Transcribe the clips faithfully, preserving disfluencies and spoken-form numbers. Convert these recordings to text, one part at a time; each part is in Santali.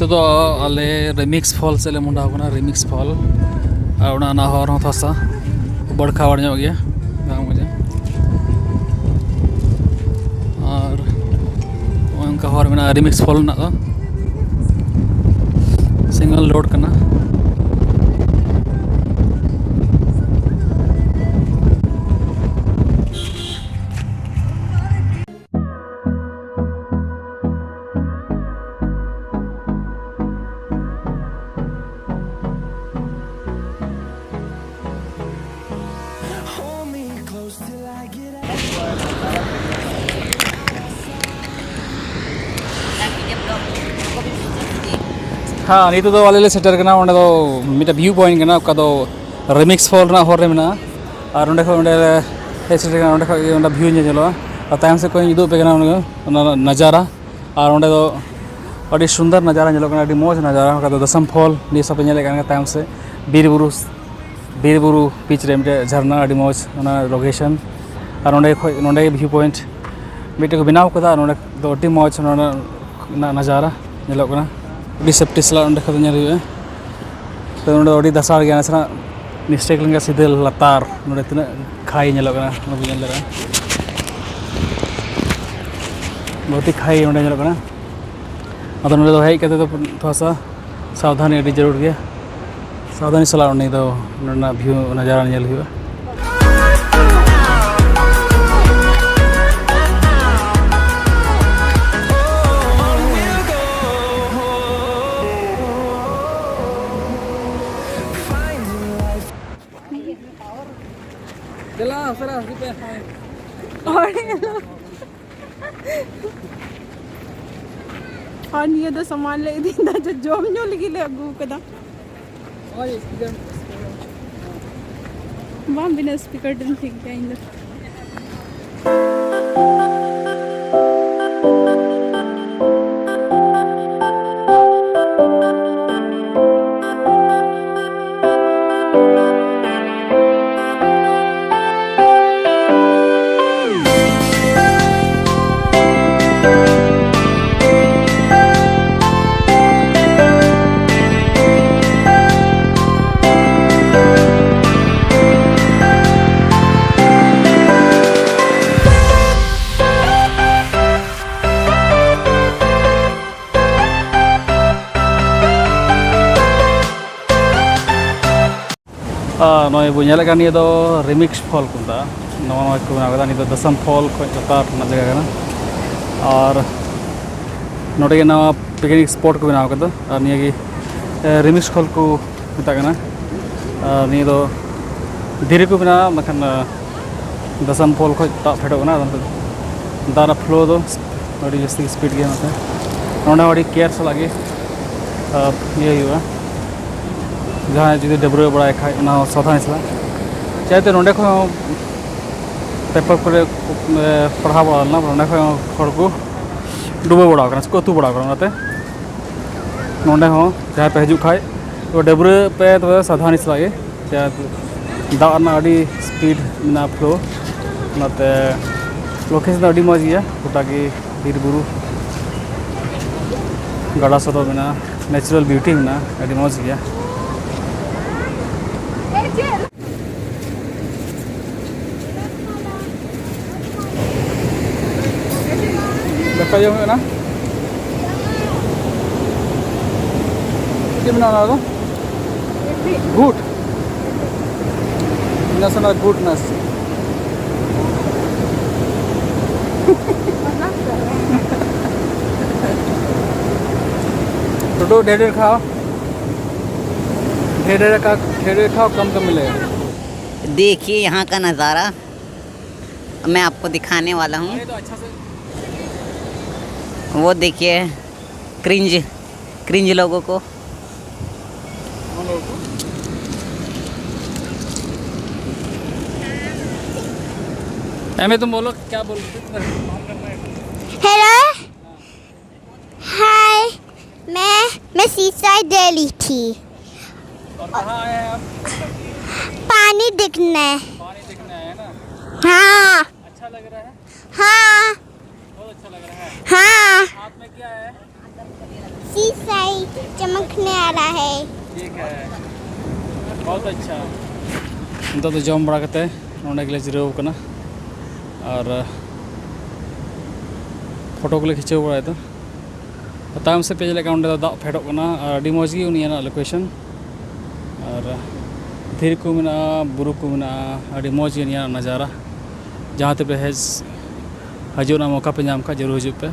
ᱱᱤᱛᱚᱜ ᱫᱚ ᱟᱞᱮ ᱨᱤᱢᱤᱠᱥ ᱯᱷᱚᱞ ᱥᱮᱫ ᱞᱮ ᱢᱚᱦᱰᱟ ᱟᱠᱟᱱᱟ, ᱨᱤᱢᱤᱠᱥ ᱯᱷᱚᱞ᱾ ᱟᱨ ᱚᱱᱟ, ᱚᱱᱟ ᱦᱚᱨ ᱦᱚᱸ ᱛᱷᱚᱲᱟ ᱥᱟ ᱵᱟᱹᱲᱠᱷᱟ ᱵᱟᱲ ᱧᱚᱜ ᱜᱮᱭᱟ, ᱵᱟᱝ ᱵᱩᱡᱷᱟᱹᱜ᱾ ᱟᱨ ᱱᱚᱜᱼᱚᱭ ᱚᱱᱠᱟ ᱦᱚᱨ ᱢᱮᱱᱟᱜᱼᱟ ᱨᱤᱢᱤᱠᱥ ᱯᱷᱚᱞ ᱨᱮᱱᱟᱜ ᱫᱚ, ᱥᱤᱝᱜᱮᱞ ᱨᱳᱰ ᱠᱟᱱᱟ᱾ ᱦᱮᱸ, ᱱᱤᱛᱚᱜ ᱫᱚ ᱟᱞᱮ ᱞᱮ ᱥᱮᱴᱮᱨ ᱠᱟᱱᱟ᱾ ᱚᱸᱰᱮ ᱫᱚ ᱢᱤᱫᱴᱮᱱ ᱵᱷᱤᱭᱩ ᱯᱚᱭᱮᱱᱴ ᱠᱟᱱᱟ, ᱚᱠᱟ ᱫᱚ ᱨᱤᱢᱤᱠᱥ ᱯᱷᱚᱞ ᱨᱮᱱᱟᱜ ᱦᱚᱨ ᱨᱮ ᱢᱮᱱᱟᱜᱼᱟ᱾ ᱟᱨ ᱚᱸᱰᱮ ᱠᱷᱚᱱ, ᱚᱸᱰᱮ ᱞᱮ ᱦᱮᱡ ᱥᱮᱴᱮᱨ ᱠᱟᱱᱟ, ᱚᱸᱰᱮ ᱠᱷᱚᱱ ᱜᱮ ᱚᱸᱰᱮ ᱵᱷᱤᱭᱩ ᱧᱮᱞ ᱧᱮᱞᱚᱜᱼᱟ᱾ ᱟᱨ ᱛᱟᱭᱚᱢ ᱥᱮᱫ ᱠᱷᱚᱱ ᱤᱧ ᱩᱫᱩᱜ ᱟᱯᱮ ᱠᱟᱱᱟ ᱚᱱᱟ, ᱚᱱᱟ ᱱᱟᱡᱟᱨᱟ᱾ ᱟᱨ ᱚᱸᱰᱮ ᱫᱚ ᱟᱹᱰᱤ ᱥᱩᱱᱫᱚᱨ ᱱᱟᱡᱟᱨᱟ ᱧᱮᱞᱚᱜ ᱠᱟᱱᱟ, ᱟᱹᱰᱤ ᱢᱚᱡᱽ ᱱᱟᱡᱟᱨᱟ᱾ ᱚᱠᱟ ᱫᱚ ᱫᱚᱥᱚᱢ ᱯᱷᱚᱞ, ᱱᱤᱭᱟᱹ ᱥᱟᱶ ᱯᱮ ᱧᱮᱞᱮᱫ ᱠᱟᱱ ᱜᱮᱭᱟ, ᱛᱟᱭᱚᱢ ᱥᱮᱫ ᱵᱤᱨ ᱵᱩᱨᱩ, ᱵᱤᱨ ᱵᱩᱨᱩ ᱯᱤᱪ ᱨᱮ ᱢᱤᱫᱴᱮᱡ ᱡᱷᱟᱨᱱᱟ, ᱟᱹᱰᱤ ᱢᱚᱡᱽ ᱚᱱᱟ ᱞᱳᱠᱮᱥᱚᱱ᱾ ᱟᱨ ᱚᱸᱰᱮ ᱠᱷᱚᱡ, ᱱᱚᱸᱰᱮ ᱜᱮ ᱵᱷᱤᱭᱩ ᱯᱚᱭᱮᱱᱴ ᱢᱤᱫᱴᱮᱡ ᱠᱚ ᱵᱮᱱᱟᱣ ᱠᱟᱫᱟ, ᱟᱨ ᱱᱚᱸᱰᱮ ᱫᱚ ᱟᱹᱰᱤ ᱢᱚᱡᱽ ᱱᱚᱸᱰᱮᱱᱟᱜ ᱱᱟᱡᱟᱨᱟ ᱧᱮᱞᱚᱜ ᱠᱟᱱᱟ᱾ ᱟᱹᱰᱤ ᱥᱮᱯᱴᱤ ᱥᱟᱞᱟᱜ ᱚᱸᱰᱮ ᱠᱷᱚᱡ ᱫᱚ ᱧᱮᱞ ᱦᱩᱭᱩᱜᱼᱟ᱾ ᱛᱚ, ᱱᱚᱸᱰᱮ ᱫᱚ ᱟᱹᱰᱤ ᱫᱟᱥᱟᱲ ᱜᱮᱭᱟ, ᱱᱟᱥᱮᱱᱟᱜ ᱢᱤᱥᱴᱮᱠ ᱞᱮᱱᱠᱷᱟᱱ ᱥᱤᱫᱷᱟᱹ ᱞᱟᱛᱟᱨ, ᱱᱚᱸᱰᱮ ᱛᱤᱱᱟᱹᱜ ᱠᱷᱟᱭ ᱧᱮᱞᱚᱜ ᱠᱟᱱᱟ, ᱱᱚᱸᱰᱮ ᱧᱮᱞ ᱫᱟᱲᱮᱭᱟᱜᱼᱟ, ᱵᱚᱦᱩᱛ ᱦᱤ ᱠᱷᱟᱭ ᱚᱸᱰᱮ ᱧᱮᱞᱚᱜ ᱠᱟᱱᱟ᱾ ᱟᱫᱚ ᱱᱚᱸᱰᱮ ᱫᱚ ᱦᱮᱡ ᱠᱟᱛᱮ ᱫᱚ ᱛᱷᱚᱲᱟ ᱥᱟ ᱥᱟᱵᱫᱷᱟᱱᱤ ᱟᱹᱰᱤ ᱡᱟᱹᱨᱩᱲ ᱜᱮᱭᱟ᱾ ᱥᱟᱵᱫᱷᱟᱱᱤ ᱥᱟᱞᱟᱜ ᱩᱱᱤ ᱫᱚ ᱱᱚᱸᱰᱮᱱᱟᱜ ᱵᱷᱤᱭᱩ ᱱᱟᱡᱟᱨᱟ ᱧᱮᱞ ᱦᱩᱭᱩᱜᱼᱟ᱾ ᱫᱮᱞᱟ, ᱩᱥᱟᱹᱨᱟ ᱦᱤᱡᱩᱜ ᱯᱮ᱾ ᱦᱚᱲ ᱧᱮᱞᱚᱜ᱾ ᱟᱨ ᱱᱤᱭᱟᱹ ᱫᱚ ᱥᱟᱢᱟᱱ ᱞᱮ ᱤᱫᱤᱭᱮᱫᱟ, ᱡᱚ-, ᱡᱚᱢ ᱧᱩ ᱞᱟᱹᱜᱤᱫ ᱞᱮ ᱟᱹᱜᱩ ᱠᱟᱫᱟ᱾ ᱵᱟᱝ, ᱵᱤᱱᱟᱹ speaker ᱫᱚᱧ ᱴᱷᱤᱠ ᱜᱮᱭᱟ ᱤᱧ ᱫᱚ᱾ ᱟᱨ ᱱᱚᱜᱼᱚᱭ ᱵᱚ ᱧᱮᱞᱮᱫ ᱠᱟᱱ, ᱱᱤᱭᱟᱹ ᱫᱚ ᱨᱤᱢᱤᱠᱥ ᱯᱷᱚᱞ ᱠᱚ ᱢᱮᱛᱟᱜᱼᱟ᱾ ᱱᱚᱣᱟ ᱱᱚᱜᱼᱚᱭ ᱠᱚ ᱵᱮᱱᱟᱣ ᱠᱟᱫᱟ, ᱱᱤᱭᱟᱹ ᱫᱚ ᱫᱟᱥᱟᱱ ᱯᱷᱚᱞ ᱠᱷᱚᱱ ᱞᱟᱛᱟᱨ ᱨᱮᱱᱟᱜ ᱡᱟᱭᱜᱟ ᱠᱟᱱᱟ᱾ ᱟᱨ ᱱᱚᱰᱮ ᱜᱮ ᱱᱟᱣᱟ ᱯᱤᱠᱱᱤᱠ ᱥᱯᱚᱴ ᱠᱚ ᱵᱮᱱᱟᱣ ᱠᱟᱫᱟ᱾ ᱟᱨ ᱱᱤᱭᱟᱹ ᱜᱮ, ᱮ, ᱨᱤᱢᱤᱠᱥ ᱯᱷᱚᱞ ᱠᱚ ᱢᱮᱛᱟᱜ ᱠᱟᱱᱟ᱾ ᱟᱨ ᱱᱤᱭᱟᱹ ᱫᱚ ᱫᱷᱤᱨᱤ ᱠᱚ ᱢᱮᱱᱟᱜᱼᱟ, ᱢᱮᱱᱠᱷᱟᱱ, ᱮ, ᱫᱟᱥᱟᱱ ᱯᱷᱚᱞ ᱠᱷᱚᱱ ᱫᱟᱜ ᱯᱷᱮᱰᱚᱜ ᱠᱟᱱᱟ᱾ ᱚᱱᱟᱛᱮ ᱫᱟᱜ ᱨᱮᱱᱟᱜ ᱯᱷᱞᱳ ᱫᱚ ᱟᱹᱰᱤ ᱡᱟᱹᱥᱛᱤ ᱥᱯᱤᱰ ᱜᱮᱭᱟ᱾ ᱚᱱᱟᱛᱮ ᱱᱚᱸᱰᱮ ᱦᱚᱸ ᱟᱹᱰᱤ ᱠᱮᱭᱟᱨ ᱥᱟᱞᱟᱜ ᱜᱮ, ᱟ, ᱤᱭᱟᱹ ᱦᱩᱭᱩᱜᱼᱟ᱾ ᱡᱟᱦᱟᱸᱭ ᱡᱩᱫᱤ ᱰᱟᱹᱵᱽᱨᱟᱹ ᱵᱟᱲᱟᱭ ᱠᱷᱟᱡ, ᱚᱱᱟ ᱦᱚᱸ ᱥᱟᱵᱫᱷᱟᱱ ᱥᱟᱞᱟᱜ᱾ ᱪᱟᱭᱛᱮ ᱱᱚᱸᱰᱮ ᱠᱷᱚᱱ ᱦᱚᱸ ᱯᱮᱯᱟᱨ ᱠᱚᱨᱮ, ᱮ, ᱯᱟᱲᱦᱟᱣ ᱵᱟᱲᱟ ᱞᱮᱱᱟ, ᱱᱚᱸᱰᱮ ᱠᱷᱚᱱ ᱦᱚᱸ ᱦᱚᱲ ᱠᱚ ᱰᱩᱵᱟᱹᱣ ᱵᱟᱲᱟ ᱟᱠᱟᱱᱟ ᱥᱮᱠᱚ ᱟᱹᱛᱩ ᱵᱟᱲᱟ ᱟᱠᱟᱱᱟ᱾ ᱚᱱᱟᱛᱮ ᱱᱚᱸᱰᱮ ᱦᱚᱸ ᱡᱟᱦᱟᱸᱭ ᱯᱮ ᱦᱤᱡᱩᱜ ᱠᱷᱟᱡ, ᱛᱚ ᱰᱟᱹᱵᱽᱨᱟᱹ ᱯᱮ, ᱛᱚᱵᱮ ᱥᱟᱵᱫᱷᱟᱱ ᱥᱟᱞᱟᱜ ᱜᱮ᱾ ᱪᱮᱫᱟᱜ ᱫᱟᱜ ᱨᱮᱱᱟᱜ ᱟᱹᱰᱤ ᱥᱯᱤᱰ ᱢᱮᱱᱟᱜᱼᱟ, ᱯᱷᱞᱳ᱾ ᱚᱱᱟᱛᱮ ᱞᱳᱠᱮᱥᱚᱱ ᱫᱚ ᱟᱹᱰᱤ ᱢᱚᱡᱽ ᱜᱮᱭᱟ, ᱜᱚᱴᱟ ᱜᱮ ᱵᱤᱨ ᱵᱩᱨᱩ, ᱜᱟᱰᱟ ᱥᱚᱰᱚᱜ ᱢᱮᱱᱟᱜᱼᱟ, ᱱᱮᱪᱟᱨᱟᱞ ᱵᱤᱭᱩᱴᱤ ᱢᱮᱱᱟᱜᱼᱟ, ᱟᱹᱰᱤ ᱢᱚᱡᱽ ᱜᱮᱭᱟ᱾ ᱫᱟᱠᱟ ᱡᱚᱢ ᱦᱩᱭᱩᱜ ᱠᱟᱱᱟ᱾ ᱪᱮᱫ ᱢᱮᱱᱟᱜᱼᱟ ᱚᱱᱟ ᱫᱚ? ᱜᱩᱴ᱾ ᱱᱟᱥᱮᱱᱟᱜ ᱜᱩᱴ ᱱᱟᱥᱮ᱾ ᱴᱳᱴᱳ ᱰᱷᱮᱨ ᱰᱷᱮᱨ ᱠᱷᱟᱣ, ᱰᱷᱮᱨ ᱰᱷᱮᱨ ᱠᱟ, ᱰᱷᱮᱨ ᱰᱷᱮᱨ ᱠᱷᱟᱣ, कम कम मिलेगा। देखिए यहाँ का नज़ारा, मैं आपको दिखाने वाला हूँ। अरे तो अच्छा से वो देखिए, क्रिंज, क्रिंज लोगों को। हम लोगों को। एमे तुम बोलो, क्या बोल रहे थे? हेलो, हाय, मैं मैं सीसाइड दिल्ली थी। और कहाँ आए हैं आप? पानी देखने। पानी देखने आए हैं ना? हाँ। अच्छा लग रहा है? हाँ। बहुत अच्छा लग रहा है। हाँ। हाथ में क्या है? सीसाइड चमकने वाला है। ठीक है, बहुत अच्छा। ᱱᱤᱛᱚᱜ ᱫᱚ ᱡᱚᱢ ᱵᱟᱲᱟ ᱠᱟᱛᱮ ᱱᱚᱸᱰᱮ ᱜᱮᱞᱮ ᱡᱤᱨᱟᱹᱣ ᱠᱟᱱᱟ ᱟᱨ ᱯᱷᱳᱴᱳ ᱠᱚᱞᱮ ᱠᱷᱤᱪᱟᱹᱣ ᱵᱟᱲᱟᱭᱮᱫᱟ᱾ ᱛᱟᱭᱚᱢ ᱥᱮᱫ ᱯᱮ ᱧᱮᱞᱮᱫ ᱠᱟᱱ, ᱚᱸᱰᱮ ᱫᱚ ᱫᱟᱜ ᱯᱷᱮᱰᱚᱜ ᱠᱟᱱᱟ ᱟᱨ ᱟᱹᱰᱤ ᱢᱚᱡᱽ ᱜᱮ ᱩᱱᱤᱭᱟᱜ ᱞᱳᱠᱮᱥᱚᱱ᱾ ᱟᱨ ᱫᱷᱤᱨᱤ ᱠᱚ ᱢᱮᱱᱟᱜᱼᱟ, ᱵᱩᱨᱩ ᱠᱚ ᱢᱮᱱᱟᱜᱼᱟ, ᱟᱹᱰᱤ ᱢᱚᱡᱽ ᱜᱮ ᱱᱤᱭᱟᱹ ᱱᱟᱡᱟᱨᱟ᱾ ᱡᱟᱦᱟᱸ ᱛᱮᱯᱮ ᱦᱮᱡ ᱦᱤᱡᱩᱜ ᱨᱮᱱᱟᱜ ᱢᱚᱠᱟ ᱯᱮ ᱧᱟᱢ ᱠᱷᱟᱱ, ᱡᱟᱹᱨᱩᱲ ᱦᱤᱡᱩᱜ ᱯᱮ᱾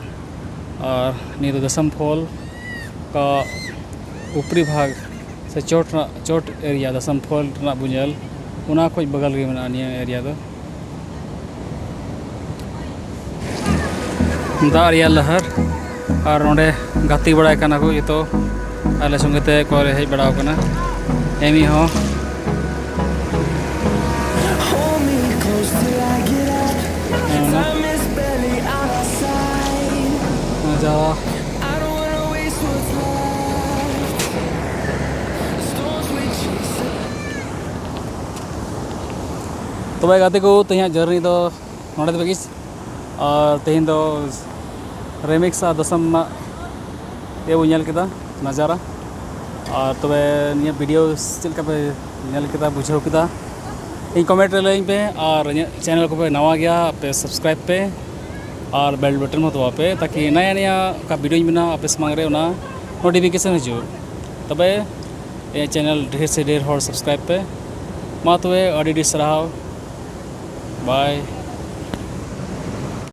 ᱟᱨ ᱱᱤᱭᱟᱹ ᱫᱚ ᱫᱟᱥᱟᱢ ᱯᱷᱚᱞ ᱠᱟ ᱩᱯᱨᱤ ᱵᱷᱟᱜᱽ ᱥᱮ ᱪᱚᱴ ᱨᱮᱱᱟᱜ, ᱪᱚᱴ ᱮᱨᱤᱭᱟ ᱫᱟᱥᱟᱢ ᱯᱷᱚᱞ ᱨᱮᱱᱟᱜ ᱵᱚ ᱧᱮᱞ, ᱚᱱᱟ ᱠᱷᱚᱡ ᱵᱟᱜᱟᱞ ᱨᱮᱜᱮ ᱢᱮᱱᱟᱜᱼᱟ ᱱᱤᱭᱟᱹ ᱮᱨᱤᱭᱟ ᱫᱚ᱾ ᱫᱟᱜ ᱨᱮᱭᱟᱜ ᱞᱟᱦᱟᱨ᱾ ᱟᱨ ᱱᱚᱰᱮ ᱜᱟᱛᱮ ᱵᱟᱲᱟᱭ ᱠᱟᱱᱟ ᱠᱚ ᱡᱚᱛᱚ, ᱟᱞᱮ ᱥᱚᱸᱜᱮ ᱛᱮ ᱠᱚ ᱦᱮᱡ ᱵᱟᱲᱟᱣ ᱠᱟᱱᱟ᱾ ᱮᱢᱤ ᱦᱚᱸ᱾ ᱦᱮᱸ, ᱡᱟ᱾ ᱛᱚᱵᱮ ᱜᱟᱛᱮ ᱠᱚ, ᱛᱮᱦᱮᱧᱟᱜ ᱡᱟᱹᱨᱱᱤ ᱫᱚ ᱱᱚᱰᱮ ᱫᱷᱟᱹᱵᱤᱡ ᱜᱮ᱾ ᱟᱨ ᱛᱮᱦᱮᱧ ᱫᱚ ᱨᱮᱢᱤᱠᱥ ᱟᱨ ᱫᱚᱥᱚᱢ ᱨᱮᱱᱟᱜ ᱤᱭᱟᱹ ᱵᱚᱱ ᱧᱮᱞ ᱠᱮᱫᱟ, ᱱᱟᱡᱟᱨᱟ᱾ ᱟᱨ ᱛᱚᱵᱮ ᱱᱤᱭᱟᱹ ᱵᱷᱤᱰᱤᱭᱳ ᱪᱮᱫ ᱞᱮᱠᱟ ᱯᱮ ᱧᱮᱞ ᱠᱮᱫᱟ, ᱵᱩᱡᱷᱟᱹᱣ ᱠᱮᱫᱟ, ᱤᱧ ᱠᱚᱢᱮᱱᱴ ᱨᱮ ᱞᱟᱹᱭᱟᱹᱧ ᱯᱮ᱾ ᱟᱨ ᱤᱧᱟᱹᱜ ᱪᱮᱱᱮᱞ ᱠᱚᱯᱮ ᱱᱟᱣᱟ ᱜᱮᱭᱟ, ᱟᱯᱮ ᱥᱟᱵᱥᱠᱨᱟᱭᱤᱵᱽ ᱯᱮ ᱟᱨ ᱵᱮᱞ ᱵᱟᱴᱚᱱ ᱦᱚᱸ ᱫᱟᱵᱟᱣ ᱯᱮ, ᱛᱟᱠᱤ ᱱᱟᱭᱟ ᱱᱟᱭᱟ ᱚᱠᱟ ᱵᱷᱤᱰᱤᱭᱳᱧ ᱵᱮᱱᱟᱣᱟ ᱟᱯᱮ ᱥᱟᱢᱟᱝ ᱨᱮ ᱚᱱᱟ ᱱᱳᱴᱤᱯᱷᱤᱠᱮᱥᱚᱱ ᱦᱤᱡᱩᱜ᱾ ᱛᱚᱵᱮ ᱤᱧᱟᱹᱜ ᱪᱮᱱᱮᱞ ᱰᱷᱮᱨ ᱥᱮ ᱰᱷᱮᱨ ᱦᱚᱲ ᱥᱟᱵᱥᱠᱨᱟᱭᱤᱵᱽ ᱯᱮ᱾ ᱢᱟ ᱛᱚᱵᱮ ᱟᱹᱰᱤ ᱟᱹᱰᱤ ᱥᱟᱨᱦᱟᱣ᱾ ᱵᱟᱭ᱾